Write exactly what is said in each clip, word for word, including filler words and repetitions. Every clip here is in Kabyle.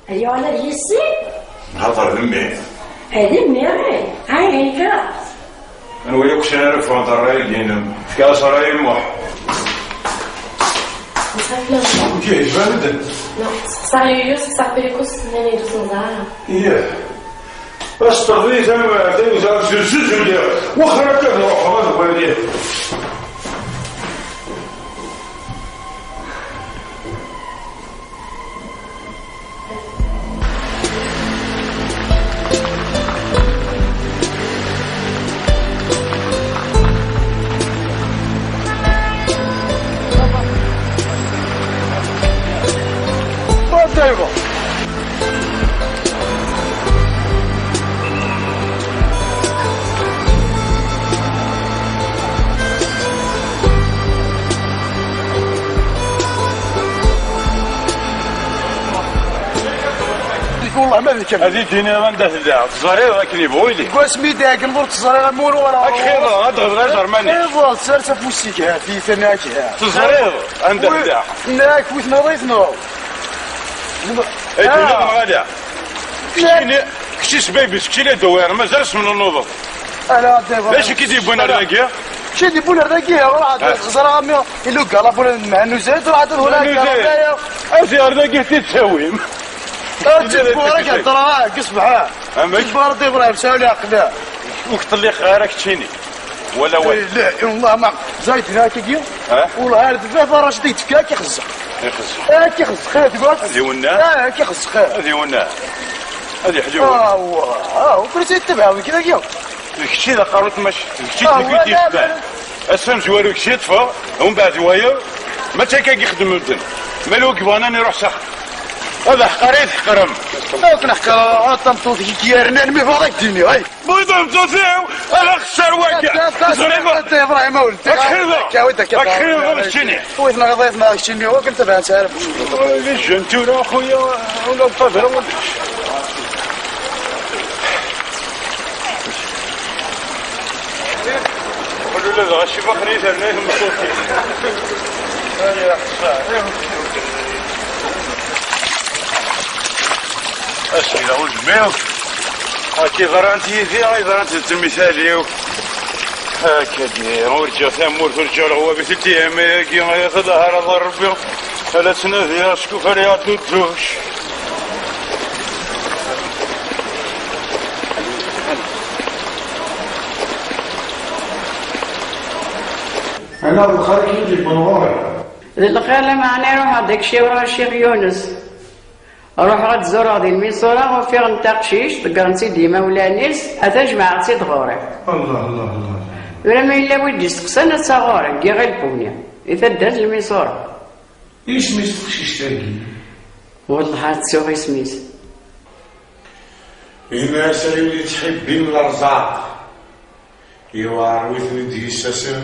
Ay uɣal ad yissin? Hḍer d mmi. Ay d mmi, ay, ay, ay, ka. Anwa yakk sin ara ffɣen ṛṛay-agi-inem? Efk-as ṛṛay i Muḥ. Netta fell-as. Amek ihi, jban-d? Steqsaɣ Yuyus, steqsaɣ Pirikus, nnan-iyi-d ur ten-ẓriɣ ara. Iyah. Asteɣ di tama, d ayen zɛeḍ zuzuz lliɣ. Wexxer akka ad ruḥeɣ ad waliɣ. Wallah ma d kemm. Ad yi-d-tiniḍ anda tella, teẓriḍ akken yebɣu yili. Deg wasmi i d-iɛeggen ur teẓriɣ amur wala. Ad k-xiḍeɣ, ad d-ɣeḍleɣ iẓerman-ik. Iḍ, sers afus-ik ha, tiyita-nni ak ha. Teẓriḍ anda tella. Nna-k wi tnaḍ ay tnaḍ. Ay tnaḍ neɣ ala? Keččini, kečči s baby, keččini ad d-awiɣ, mazal tesmennuḍeḍ. Ala, d acu i k-id-yewwin ar dagi? Acu i d-yewwin ar dagi? Ur ɛad xẓer a mmi, iluga la bula n Mhenni Uzayed, ur ɛad ur wala akka. Mhenni Uzayed. Ad ar dagi t-id-tawim. Ur ttebbuɣ ara k-heddreɣ, ah, deg ṣṣbeḥ, ah. Amek? Ttebbuɣ ara d Ibrahim, sɛu leɛqel, ah. Ur k-ṭelliqeɣ ara keččini. Wala wayeḍ. La, wallah ma, Zayd, hna kagi. Ha? Wallah, ar d baba Racid i d-tefka, ad k-ixezzeq. Ixezzeq. Ad k-ixezzeq, ad iwenneɛ? Ah, ad k-ixezzeq. Ad iwenneɛ. Ad iḥlu. Ah, wa, ah, ur kul seg tebɛa, kagi. D kečči d aqerru tmac, d kečči d wala, wala. Ass amezwaru kečči ṭṭfeɣ, umbeɛd wayeḍ, mačči akka i yexdem medden. Ma lwa yebɣan ad iruḥ s axxam. Ad aḥqar i tḥeqrem. Ad ken-ḥqareɣ, a tameṭṭut-ik yernan, mi bɣiɣ ad k-d-iniɣ, ay. Bɣiɣ tameṭṭut-iw, ad axessar wagi. Teẓriḍ? Ibrahim, a weldi. Ad k-xiḍeɣ. Ad k-xiḍeɣ, ad k-ttini. Wi tneɣ, wi tneɣ, ad k-ttini, wi kem-tebɛen sɛerf. Di jjen tura, a xuya, ula d qadra, ulac. Ula d ɣaci ma xni terna i tmeṭṭut-is. Ay, ya ḥṣan. Asmi d aɣudem-iw. Akka i ḍrant yid-i, i ḍrant d temsal-iw. Akka-d, ur ǧǧiɣ tamurt, ur ǧǧiɣ leɣwab i t-id-yehma-agi, ay at lleh ara ḍer Rebbi, ala ttnadiɣ acku fariɣ dudduc. Ala d lxir i k-id-yewwin ɣur-i. D lxir, lameɛna i ruḥeɣ-d ad k-ciwreɣ a Ccix Yunes. Ruḥeɣ ad d-zureɣ di lmisura, ufiɣ-n taqcict, ḍeggren-tt-id yimawlan-is, atan jemɛeɣ-tt-id ɣur-i. Allah, Allah, Allah. Tura ma yella wi d-isteqsan, ad taɣuri, deg Iɣil Puni, i taddart n lmisura. Isem-is teqcict-agi? Wellah, ad ttuɣ isem-is. Ini-as ayen yettḥibbin lerẓaq. Yewɛer wi ten-id-yessasen.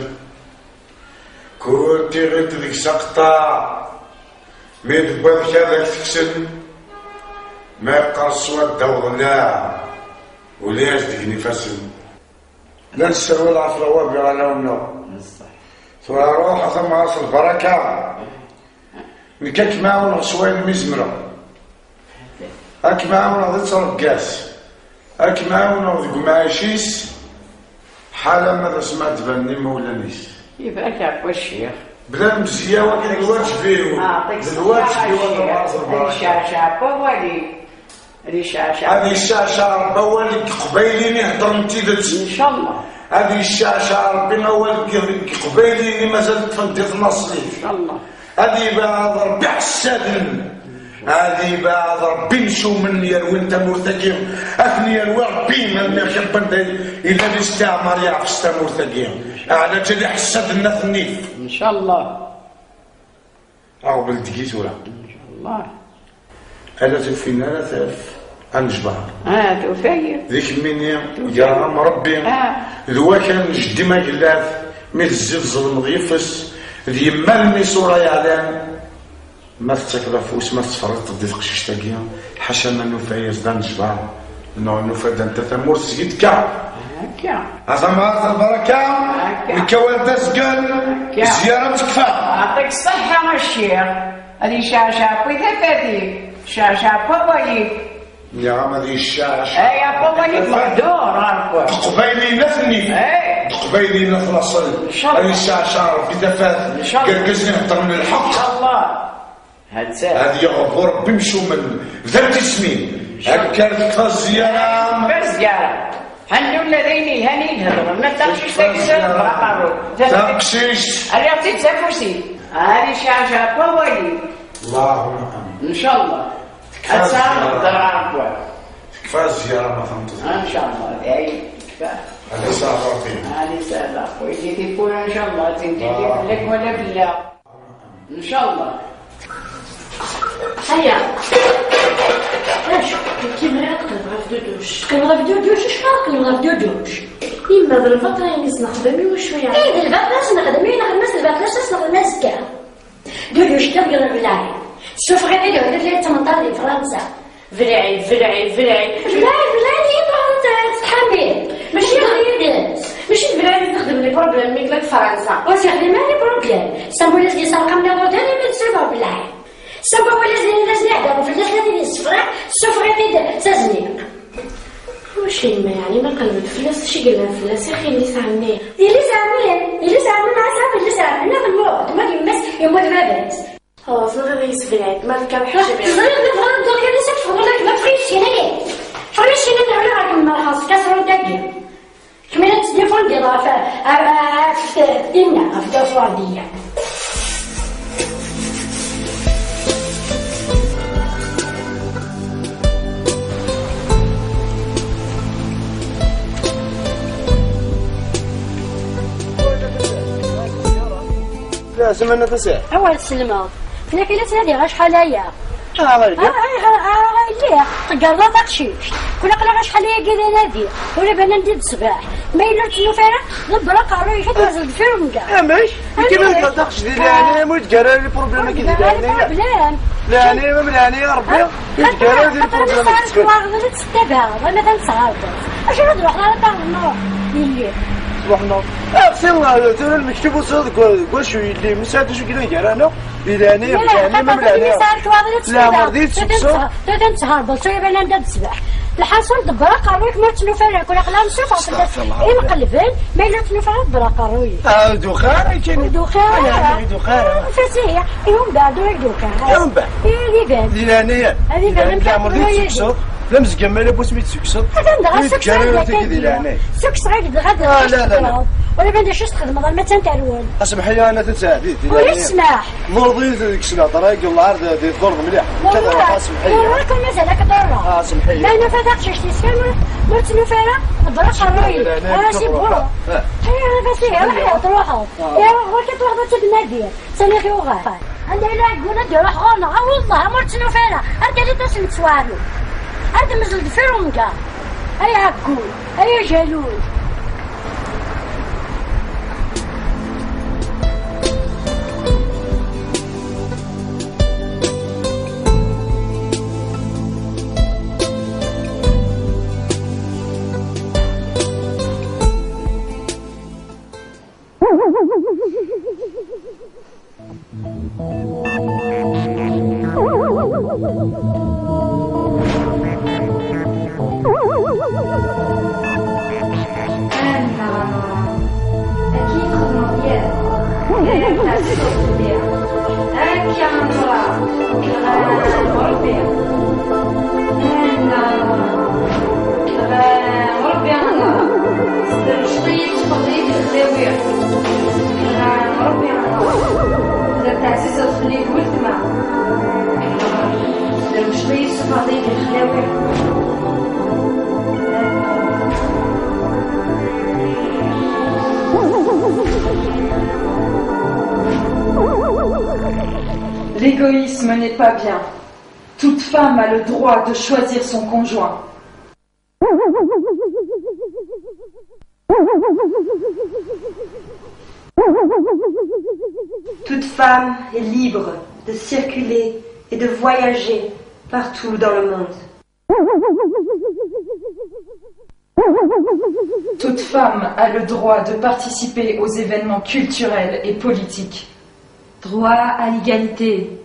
Kul tiɣilt deg-s aqeṭṭaɛ. Mi d-wwiḍ kra ad ak-teksen. Ma yeqqers wadda uḍellaɛ. Ulac deg-n ifassen. La nesserwal ɣef leɛwabi ɣer-awen-nneɣ. Tura ruḥ a tamɣart lbaraka. Nekk ad kem-ɛawneɣ s wayen mi zemreɣ. Ad kem-ɛawneɣ di ttrebga-s. Ad kem-ɛawneɣ deg umɛic-is. Ḥala ma d asmi ad d-banen imawlan-is. Ibarek ɣef waccix. Bla lemzeyya, wagi d lwaǧeb-iw. D lwaǧeb-iw ad ɣer lbaraka. Ad yecceɛceɛ Rebbi awal-ik, Iqbayliyen iheddren tidet. Incallah. Ad yecceɛceɛ Rebbi awal-ik, Iqbayliyen i mazal ṭṭfen di tnaṣlit. Incallah. Ad ibaɛed Rebbi iḥessaden. Ad ibaɛed Rebbi imcumen yerwin tamurt-agi. Ad ten-yerwi Rebbi, almi ḥibben d yella listiɛmar yeɛfes tamurt-agi. Ɛlaǧal iḥessaden n At Nnif. Incallah. Aɣbel deg-i tura. Incallah. Ala tufin ara taf anejbar. Ah, tufa-yi. Di kemmini, tufa-yi. Yerɣam Rebbi. Ah. D wakal n jeddi-m agellat, mi tezzi tẓelmeḍ yifes, d yemma-m i ṣṣura yeɛlan. Ma tettakeḍ afus, ma tettferriṭeḍ di teqcict-agi, ḥaca ma nufa-yas d anejbar. Neɣ nufa-d anta tamurt seg i d-tekka. Akka. A tamɣart lbaraka, akka. Nekk awal d azgen, akka. Zzyara tekfa. Yeɛṭik ṣṣeḥḥa a ccix. Ad yecceɛceɛ Ṛebbi tafat-ik, yecceɛceɛ Ṛebbi awal-ik. Nniɣ-am ad yecceɛceɛ. Ay, Ṛebbi awal-ik mehdur, a Ṛebbi. Aqbayli n At Nnif. Ay. Aqbayli n At Laṣel. Incallah. Ad yecceɛceɛ Ṛebbi tafat. Incallah. Irgazen iheddren lḥeqq. Incallah. Hatta. Ad yeɣbu Ṛebbi imcumen d at tismin. Incallah. Akka tekfa zzyara. Tekfa zzyara. Ḥellu ula d ayen yelhan i d-hedren. Ma d taqcict-agi, tekfa zzyara. Taqcict. Rriɣ-tt-id s afus-ik. Ad yecceɛceɛ Ṛebbi awal-ik. Allahumma amin. Incallah. Ad tesɛuḍ lehder ɣer Ṛebbi. Tekfa zzyara ma tenṭeḍ. Incallah. Ay, tekfa. Ad yesɛef Ṛebbi. Ad yesɛef Ṛebbi. Yelli tiwwura, incallah, ad tenǧi fell-ak wala fell-aɣ. Incallah. Aya. Acu? Nekki bɣiɣ ad qelbeɣ ɣef Duduc. Qelbeɣ ɣef Duduc? Acu ara qelbeɣ ɣef Duduc? Yemma, d lbaṭel ayen i s-nexdem i wacu yeɛni? Eh, d lbaṭel ad s-nexdem, i nexdem-as lbaṭel, acu ad s-nexdem azekka? Duduc, tabeggeḍ belɛid. Sufeɣ-it-id, ur telli d tmenṭar di Fransa. Belɛid, belɛid, belɛid. Belɛid, belɛid, i tebɣiḍ ad tettḥamil? Mačči d yid-s. Mačči d belɛid i texdem les problèmes mi yella deg Fransa. Ur texdim ara les problèmes. Samba ur as-d-yesserqam la modèle imi d-sufeɣ belɛid. Samba ur as-d-yesserqam fell-as la tili yessefra, sufeɣ-it-id s azniq. Wacu yemma, yeɛni ma qelbent fell-as, acu i yellan fell-as, ixi yelli-s ɛemmi? Yelli-s ɛemmi, yelli-s ɛemmi, mɛa sɛiɣ yelli-s ɛemmi, nniɣ temmuɣ, temmuɣ yemma-s, yemmut baba-s. Oh, teẓriḍ yessebleɛ-d, ma d kan ḥaǧa. Teẓriḍ mi tɣelḍeḍ kan, ass-a teffɣeḍ ula d ma teffeɣ ccina-yi. Teffeɣ ccina-nni, ɣliɣ ɣer yemma, lxaṣ, kaṣrut dagi. Kemmini ad teddi fun-, d-iḍ ɣef, ar, ar, ar, dinna, ɣef Dda Uṣwardiyya. La, Samana Tasiɛ. Awer tselmeḍ. Fell-ak i la ttnadiɣ acḥal aya. Ah, ɣer lliɣ. Ah, ah, ah, ah, lliɣ. Teggerḍ a taqcict. Kul aql-aɣ acḥal ayagi d anadi. Ur iban anda i d ṣṣbeḥ. Ma yella ur tt-nufi ara, ḍebber aqerruy-ik ad d-tazzel deffir umga. Amek? Amek? Nekki ma deg taqcict di leɛnaya, ma ur tga ara les problèmes-agi di leɛnaya. Leɛnaya, ma leɛnaya Rebbi, ur tga ara les problèmes-agi. Xaṭer ma tesɛa lekwaɣeḍ ad tettabaɛeḍ, ama d amesɛerbeḍ. Acu ara d-ruḥeḍ ara taɣeḍ nruḥ? Yelli. Ruḥ nruḥ. Ah, xsi, tura lmektub ur tesɛiḍ deg wa-, deg wacu yelli, ma sɛiḍ acu yellan gar-aneɣ. Di leɛnaya-m, di leɛnaya-m, di leɛnaya-m. Leɛmer di tsekseḍ. Tuta n therbeḍ, tura iban anda d-tesbeḥ. Lḥaṣun, ḍebber aqerruy-ik ma ur tt-nufi ara, kul aql-aɣ nsuffeɣ fell-as imqelben, ma yella ur tt-nufi ara, ḍebber aqerruy-ik. Ah, ur d-uxiɣ ara, kan. Ur d-uxiɣ ara. Ur d-uxiɣ ara. Fasiya, i umbeɛd ur d-uxiɣ ara. I umbeɛd. I d iban. Di leɛnaya-m. Ad iban. Di leɛnaya-m, leɛmer di tsekseḍ. D amezgamal n wasmi i d-tekseḍ. Atan dɣa sukseɣ-ak-d akka di leɛnaya. Sukseɣ-ak-d dɣa d acu txedmeḍ. Ur iban d acu txedmeḍ, arma d tanta rwel. Asemḥ-iyi, Anna Tasaɛdit, di leɛnaya-m. Ur yesmaḥ. Lmureḍ-iyi deg-s lehḍer-agi, lɛerḍ di tḍurreḍ mliḥ. Lmureḍ, asemḥ-iyi. Lmureḍ kan mazal akka ḍurreɣ. Asemḥ-iyi. Ma nufa taqcict yeskan, ma ur tt-nufi ara, ḍebber aqerruy-ik. Ah, si buro. Ah. Ay, bas ihi, ruḥ, ruḥeḍ. Ah. Ihi, ɣur-k ad truḥeḍ ad tt-id-nadiḍ. Sani yuɣal. Anda yella ɛeggun ad d-iruḥ ɣur-neɣ? Ah, wellah, ma ur tt-nufi ara. Ar tali tasent s waɛrur. Ar d-mzel deffir umga. Ay ɛeggun, ay ajalun. Akka i txedmeḍ yid-, akka i txedmeḍ yid-, akka i txedmeḍ yid-, Rebbi. Rebbi, sderwceḍ-iyi, teffɣeḍ-iyi di lexlawi. Rebbi, la teɛzizeḍ fell-i d weltma. Sderwceḍ-iyi, teffɣeḍ-iyi di lexlawi. L'égoïsme n'est pas bien. Toute femme a le droit de choisir son conjoint. Toute femme est libre de circuler et de voyager partout dans le monde. Toute femme a le droit de participer aux événements culturels et politiques. Droit à l'égalité.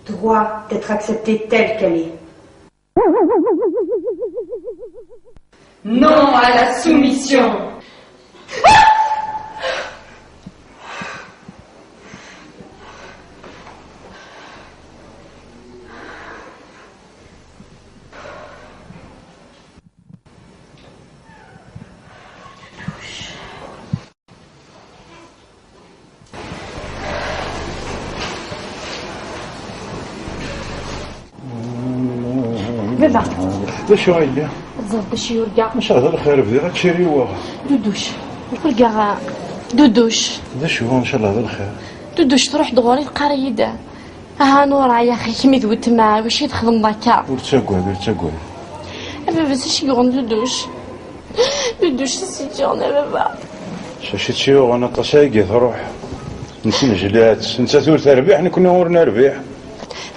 Droit d'être acceptée telle qu'elle est. Non à la soumission. Baba. D acu a yelli? Teẓriḍ d acu yurga? Maca d lxir, bdiɣ ad tciriweɣ. Duduc. Urgaɣ, Duduc. D acu, ncallah d lxir. Duduc, truḥ-d ɣur-i, teqqar-iyi-d: "Aha Nura, yaxi kemm d weltma, wacu i txedmeḍ akka?" Ur ttagad, ur ttagad. A baba, s acu i yuɣen Duduc? Duduc, s acu i yuɣen a baba? S acu i tt-yuɣen, aṭas ayagi truḥ. Nettnejla-tt, nettat ur terbiḥ, nekkni ur nerbiḥ.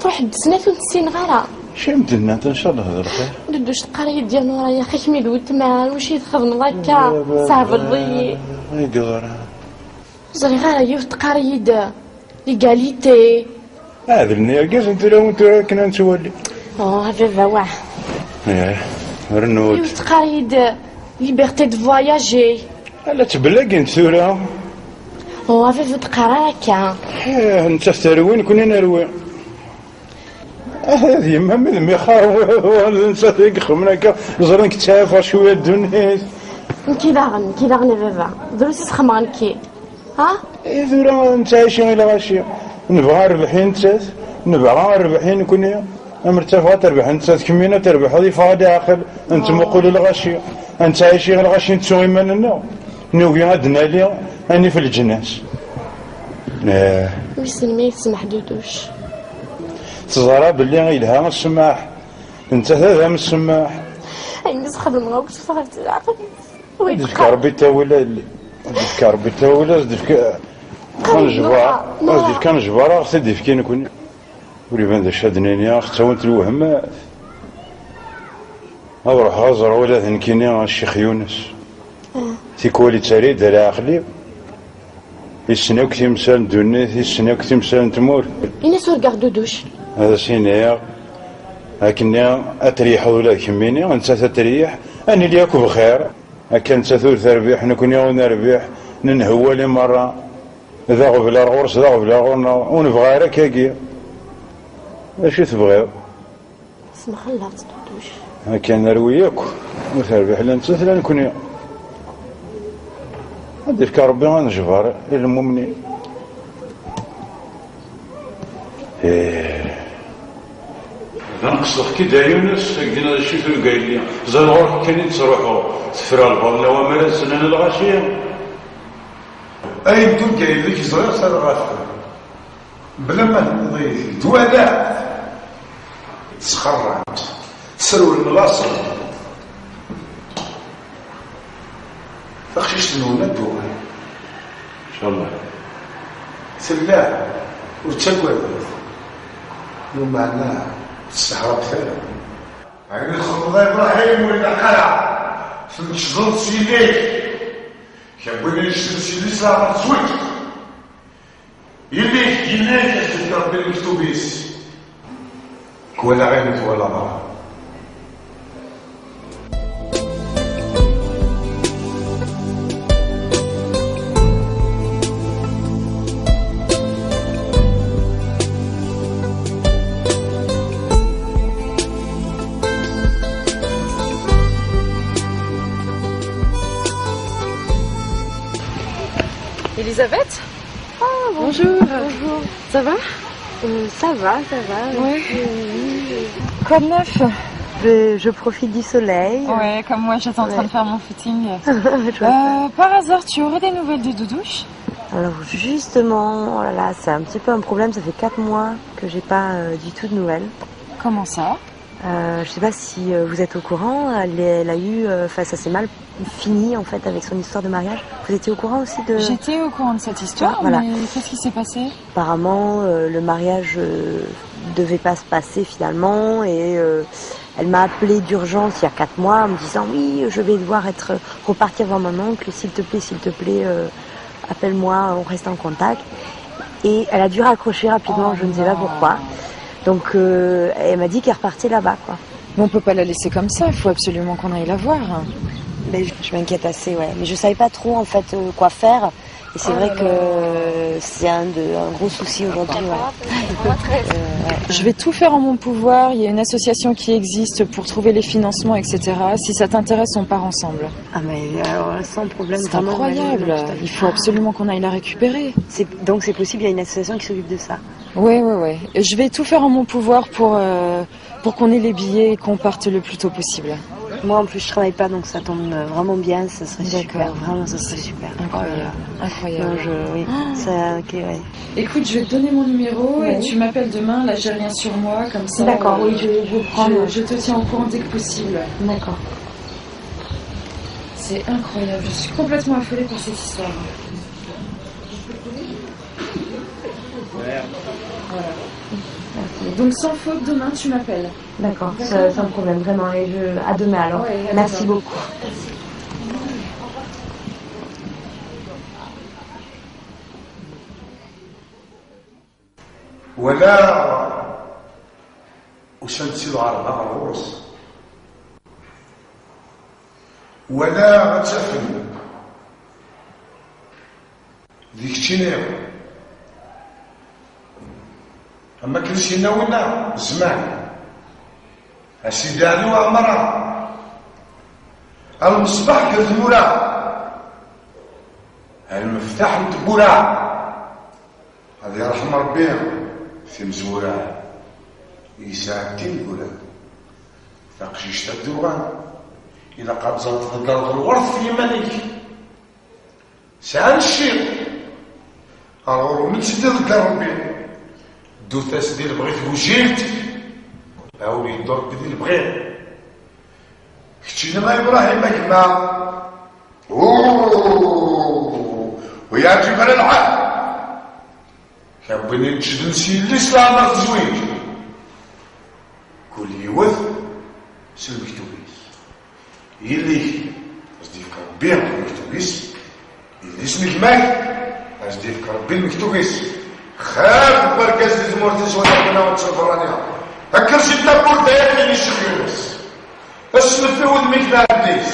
Truḥ-d snat ur tt-ssineɣ ara. Acu i m-d-nnant, ncallah d lxir? Duduc teqqar-iyi-d: "Ya Nura, yaxi kemm d weltma, wacu i txedmeḍ akka? Baba, tessehbleḍ-iyi." Ay yeḍran. Ur ẓriɣ ara, yiwet teqqar-iyi-d: "Égalité." Ɛedlen yergazen tura, tura akken ad nettwali. Oh, a baba, wah. Eh, rnu-d. Yiwet teqqar-iyi-d: "Liberté de voyager." Ala ttbellagent tura. Oh, a baba, ur d-qqar ara akka. Eh, nettat terwi, nekkni nerwi. Ah, d yemma-m i d mi xar, nettat i ixemmen akka, ẓran-k ttɛafaɣ cwiya ddunit. Nekki daɣen, nekki daɣen a baba. Drus i sxemmeɣ nekki. Ha? Eh, tura nettɛici i lɣaci. Nebɣa rrbeḥ i nettat, nebɣa rrbeḥ i nekni. Amer ttafeɣ ad terbeḥ nettat, kemmini ad terbeḥeḍ, yeffeɣ-d leɛqel, nettmuqul i lɣaci. Ad nettɛici i lɣaci, nettu iman-nneɣ. Nugi ad d-nali anif leǧnas. Eh. Wissen ma yetsemmeḥ Duduc. Teẓra belli yelha ssmaḥ. Nettat d amsemaḥ. Ayen i s-xedmeɣ akk teffeɣ-d leɛqel-is. Ad d-yefk Rebbi ttawil, ad d-yefk Rebbi ttawil, ad d-yefk anejbar, ad d-yefk anejbar, ad ɣ-t-id-yefk i nekni. Ur iban d acu ad d-nini, ad ɣ-ttawint lwehmat. Ad ruḥeɣ ad ẓreɣ ula d nekkini a Ccix Yunes. Ah. Tikwal yettarra-d leɛqel-iw. Yessen akk timsal n ddunit, yessen akk timsal n tmurt. Ini-as urgaɣ Duduc. Ad as-iniɣ, akkenni ad treyḥeḍ ula d kemmini, nettat ad treyyeḥ, ad nili akk bxir. Akka nettat ur terbiḥ, nekkni ur nerbiḥ, nenhewwali merra. D aɣbel ar ɣur-s, d aɣbel ar ɣur-neɣ, ur nebɣi ara akkagi. D acu i tebɣiḍ? Semxelleɣ-tt Duduc. Akken nerwi yakk, ur terbiḥ la nettat la nekni. Ad d-ifk Rebbi anejbar i lmumnin. Ih. Dan qesdeɣ-k-id a Yunes, ad k-d-iniɣ d acu i turga yelli. Ẓer ɣur-k kan i d-ttruḥuɣ, tefra lbaḍna wamar ad snan lɣaci. Ayen turga yelli-k ẓriɣ-t ar ɣef. Bla ma tenniḍ-iyi-t-id, walaɣ-t. Sxerrant. Srewlen laṣel. Taqcict-nwen ad d-tuɣal. Incallah. Tella, ur ttagadet. Lumeɛna ur tessehrabt ara. Ayen i txedmeḍ a Ibrahim ur ilaq ara. Tneccdeḍ s yelli-k. Kewwin annect-nsen s leɛmer tezweǧ. Yelli-k, yelli-k, ad k-d-yefk Rebbi lektub-is. Kwalaɣ ayen twalaḍ ara. Elisabeth ? Ah, bonjour. Bonjour. Ça va ? Euh, ça va, ça va. Ouais. Euh, oui. Quoi de neuf ? Je, je profite du soleil. Ouais, comme moi, j'étais en train de faire mon footing. Je vois ça. Euh, par hasard, tu aurais des nouvelles de Doudouche ? Alors justement, oh là là, c'est un petit peu un problème. Ça fait quatre mois que j'ai pas, euh, du tout de nouvelles. Comment ça ? Euh, je sais pas si, euh, vous êtes au courant, elle, elle a eu, euh, enfin, ça s'est mal fini en fait avec son histoire de mariage. Vous étiez au courant aussi de... J'étais au courant de cette histoire, voilà. Mais qu'est-ce qui s'est passé ? Apparemment, euh, le mariage, euh, devait pas se passer finalement et, euh, elle m'a appelé d'urgence il y a quatre mois en me disant : « Oui, je vais devoir être, repartir voir mon oncle, s'il te plaît, s'il te plaît, euh, appelle-moi, on reste en contact. » Et elle a dû raccrocher rapidement, je ne sais pas pourquoi. Donc euh, elle m'a dit qu'elle repartait là-bas, quoi. Mais on peut pas la laisser comme ça, il faut absolument qu'on aille la voir. Mais je, je m'inquiète assez, ouais. Mais je savais pas trop en fait euh, quoi faire. Et c'est vrai que c'est un, de, un gros souci aujourd'hui. Ouais. Euh, ouais. Je vais tout faire en mon pouvoir. Il y a une association qui existe pour trouver les financements, et cetera. Si ça t'intéresse, on part ensemble. Ah mais alors là, sans problème. C'est Vraiment, incroyable. ouais, je- Il faut absolument qu'on aille la récupérer. C'est- Donc c'est possible, il y a une association qui s'occupe de ça. Oui, oui, oui. Je vais tout faire en mon pouvoir pour, euh, pour qu'on ait les billets et qu'on parte le plus tôt possible. Moi en plus je travaille pas, donc ça tombe euh, vraiment bien. Ça serait D'accord. Super, vraiment ça serait super. Incroyable. Oh là là. Incroyable. Non, je, oui, ça, ok, ouais. Écoute, je vais te donner mon numéro et Oui. Tu m'appelles demain. Là, j'ai rien sur moi, comme ça. D'accord, euh, oui, je, je prends. je, je te tiens au courant dès que possible. D'accord. C'est incroyable. Je suis complètement affolée par cette histoire. Voilà. Donc sans faute, demain tu m'appelles. D'accord, ça- sans problème, vraiment. Et je... à demain alors. Ouais, à Merci demain. Beaucoup. Wala usant si lɣerba ɣer ɣur-s. Wala ad tafem di keččini. Am akken s-yenna winna, zzman. A Sidi Ɛli Waɛmara, a lmeṣbaḥ gar tmura, a lmeftaḥ n tewwura. Ad yerḥem Rebbi timezwura i yesɛeddi tineggura. Taqcict-a d-tuɣal, ilaq ad ẓer tḍeggreḍ lɣert f yiman-ik. Sɛan cci, ar ɣur-wen ad tt-id-iḍegger Rebbi. Ddut-as di lebɣi tgujilt, a wen-yeddu Rebbi di lebɣi. Keččini a Ibrahim a gma. Uuh, ur yeɛǧib ara lḥal. Kra n win ineǧǧden s yelli-s leɛmer tezwiǧ. Kul yiwet s lmektub-is. Yelli-k, ad s-d-yefk Rebbi lmektub-is. Yelli-s n gma-k, ad s-d-yefk Rebbi lmektub-is. Xir deg wergaz di tmurt-is wala deg unawen s lberrani. Akker si tawwurt ay akken icekk Yunes. Aslef i wudem-ik d aɛeddi-s.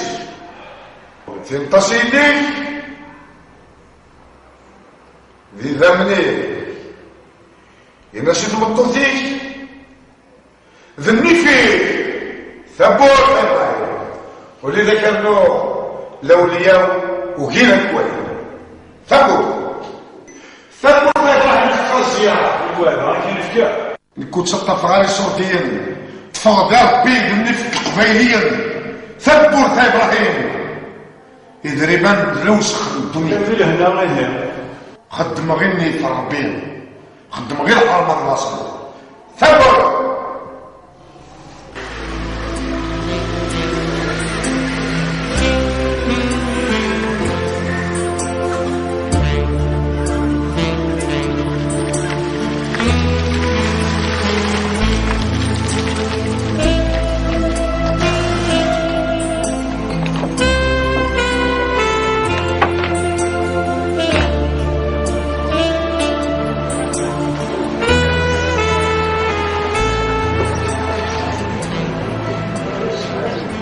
Tinṭas yelli-k d idammen-ik. Ini-as i tmeṭṭut-ik d nnif-ik. Tawwurt ay Ibrahim. Ula d akernu lawliya ugin ad k-walin. Tawwurt. Tawwurt ay Ibrahim, texxer zzyara. Iwa, dɣa akken nefka. Nekk ur ttaṭṭafeɣ ara iṣurdiyen. Ṭṭfeɣ-d Rebbi d nnif n Leqbayliyen. Tawwurt ay Ibrahim. Idrimen d lewsex n ddunit. Di lehna ihi. Xeddmeɣ i nnif n Rebbi. Xeddmeɣ i lḥerma d laṣel. Tawwurt.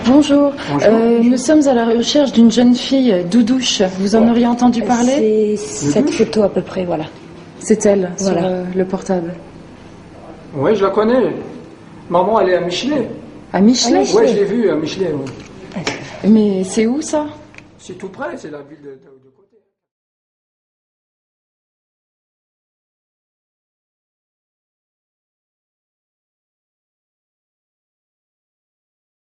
Bonjour. Bonjour. Euh, nous sommes à la recherche d'une jeune fille, Doudouche. Vous en auriez entendu parler ? C'est cette photo à peu près, voilà. C'est elle, sur Voilà. euh, le portable. Oui, je la connais. Maman, elle est à Michelet. À Michelet ? Oui, je l'ai vue à Michelet. Oui. Mais c'est où ça ? C'est tout près, c'est la ville de, de- de